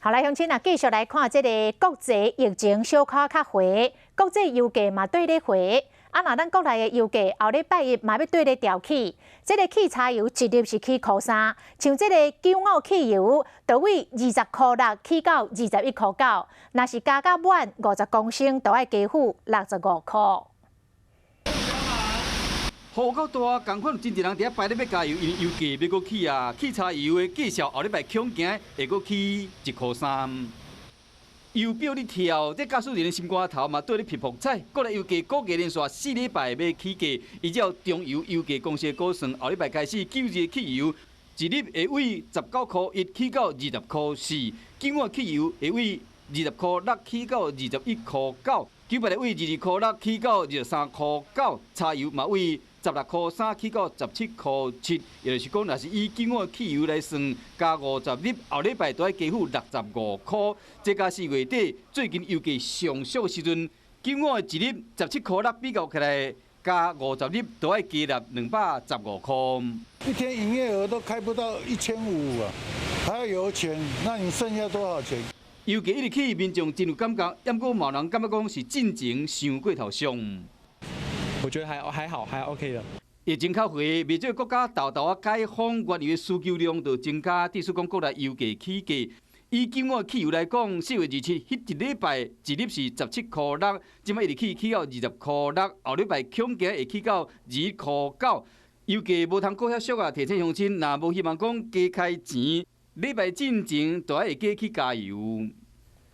好來，鄉親啊，繼續來看這个國際疫情小可較懸，國際油價嘛綴咧懸。啊，若咱國內的油價後禮拜一嘛欲綴咧調起，這个汽柴油一粒是起箍三，像這个95汽油，就對20箍6起到21箍9，若是加甲滿50公升，就愛加付65箍。雨夠大，仝款有真濟人佇遐排咧欲加油，因為油價欲閣起啊！汽柴油的價數後禮拜恐驚會閣起1箍3。油表咧跳，這駕駛人的心肝頭嘛綴咧噗噗踩。國內油價估計連續4禮拜欲起價，依照中油油價公司的估算，後禮拜開始92的汽油一粒會對19箍1起到20箍4，95汽油會對20箍6起到21箍9，98會對22箍6起到23箍9，柴油嘛對16箍3起到17箍7，也就是講，若是以95汽油來算，加50粒，後禮拜就愛加付65箍。這佮4月底最近油價上俗的時陣，95的一粒17箍6比較起來，加50粒就愛加納215箍。一天營業額都開不到1500啊，還要油錢，那你剩下多少錢？油價一直起，民眾真有感覺，毋過嘛有人感覺講是進前傷過頭俗。我覺得還好，還 OK 的。疫情較懸，袂少國家沓沓仔解封，原油的需求量就增加。致使講國內油價起價。以95汽油來講，4月27彼一禮拜一粒是17箍6，這擺一直起起到20箍6，後禮拜恐驚會起到21箍9。油價無通閣遐俗啊！提醒鄉親，若無希望講加開錢，禮拜進前就愛會記去加油。